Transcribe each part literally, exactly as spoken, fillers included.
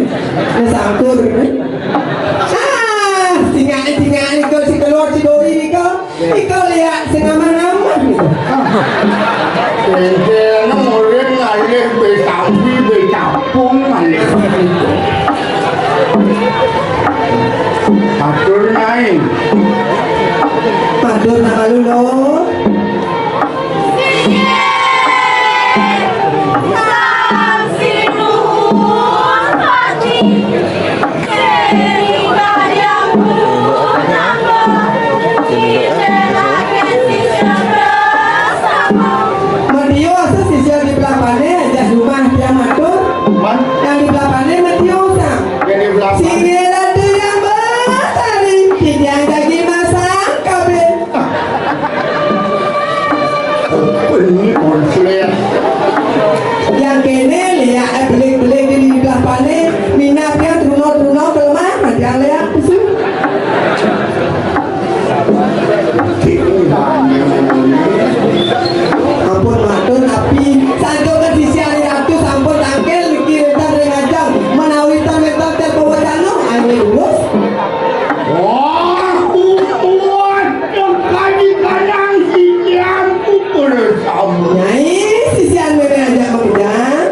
Wis angkur. Ah, singak, singak nika, si keluar, si doi nika. Nika lihat sing aman-aman nika. Sing murid ngalih besambi, becapung ngalih. Atur naik. Atur nak lalu lo. Matio asa sisia di belah pane, jas rumah tiang matur. Man? Yang di belah pane Matio sa. Yang di belah pane. Sini ada yang bertari, tidak lagi masang kabin. Ini konslet. Yang kene lihat, eh, belik-belik di belah pane, minat yang truna-truna kelemah, yang lihat. Ampun matur, napi santukan sisi ari ratu sampun tangkil niki wénten ring ajeng menawi ten wénten ten pawacana, ayo lurus. Wah, kuat kekaji kanang sisianku bersama. Nyai, sisian mémé ajak makejang.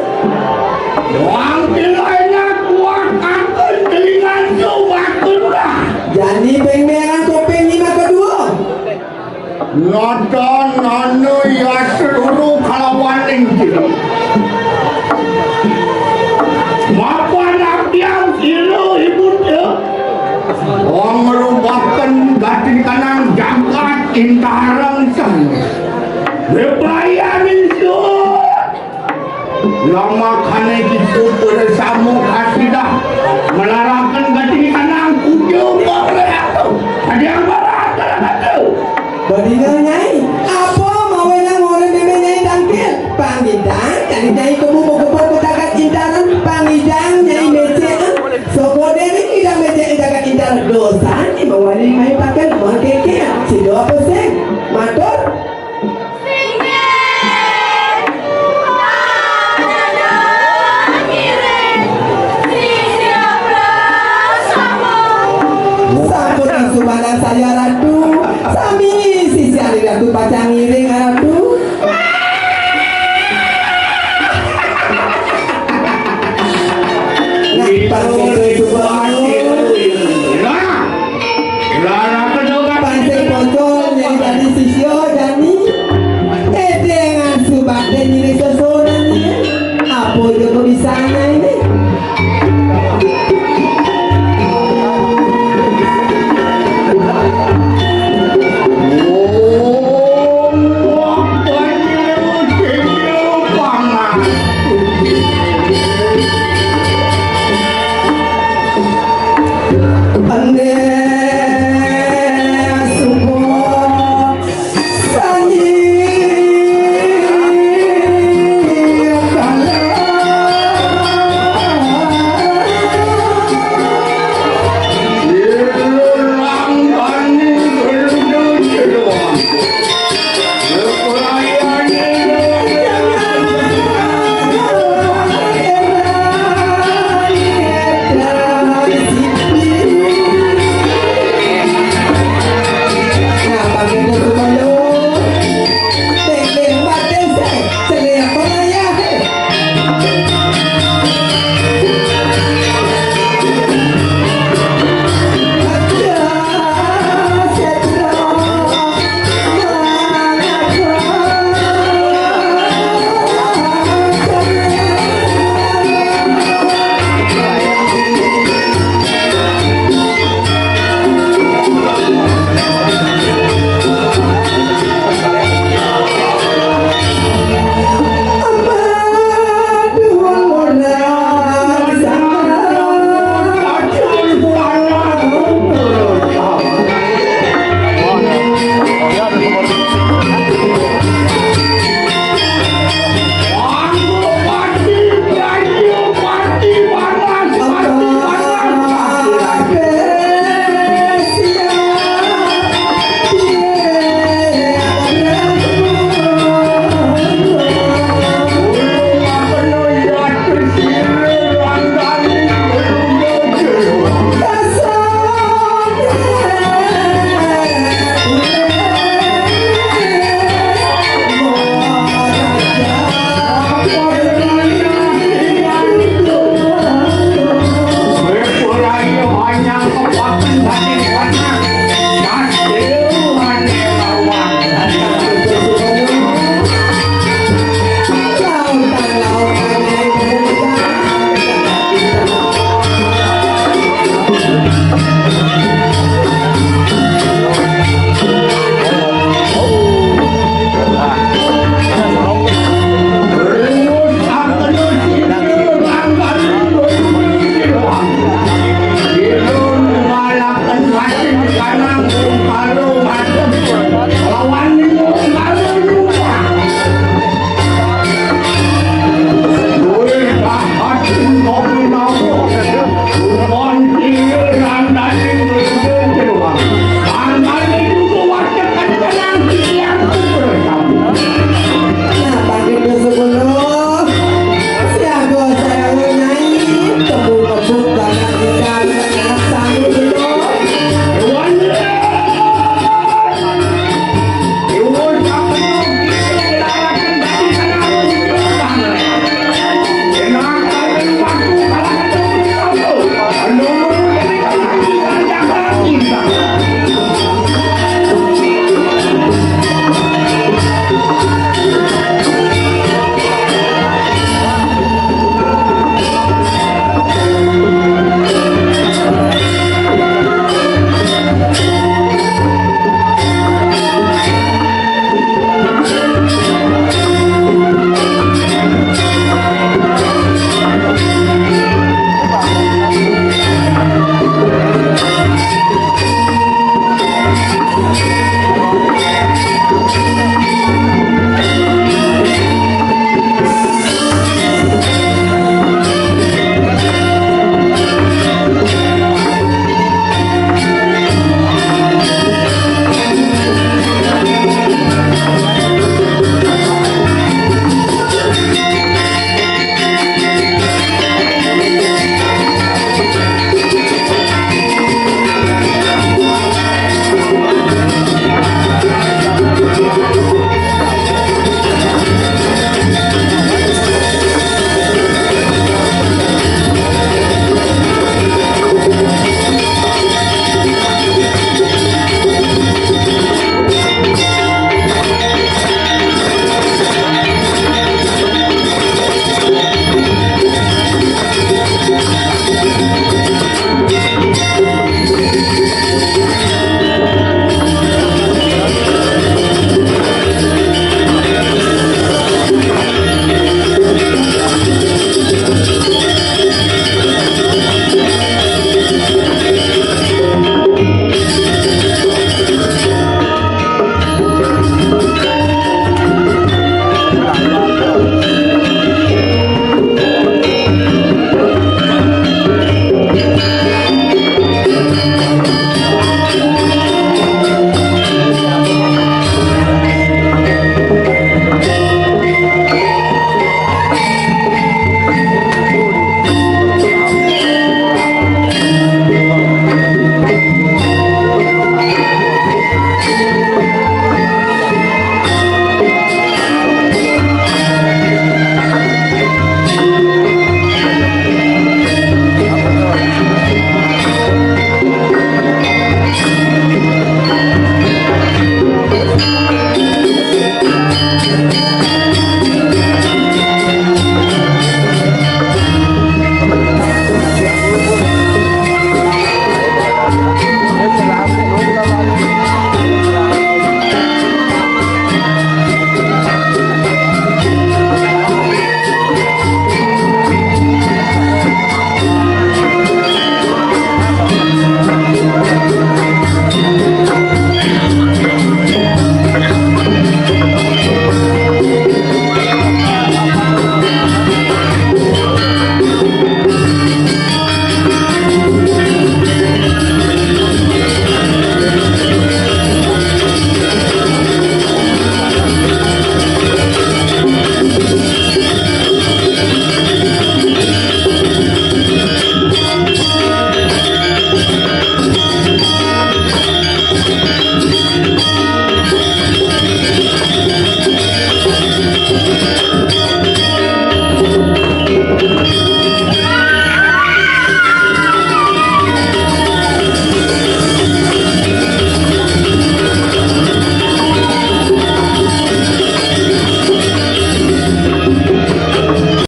Wang kilo enak kuat akan telingan sobat dah. Jani ping merah kuping lima kedua. Nada nana ya seluruh kalawan ing jero. Mapan abdiang sira ibu te. Wong ngrubaken gatin kanang jagat intarang sang. Bebayan ingsun. Lamakane kita bersama kasidah melaraken gati kanang puja Pak Ratu. Ada yang berat dalam hati. Badinga Nyai, apa mawenang orang dene Nyai tangkil? Pangidang, kali Nyai kemu begebok bedagat intaran, pangidang Nyai mecek. Soko dene tidak mecek dagat intaran dosa, ni mawali mai pakai mangkeke. Sido apa sih? Matur. Sampun sumanah saya Ratu, sami sisi Ratu pacang ngiring arah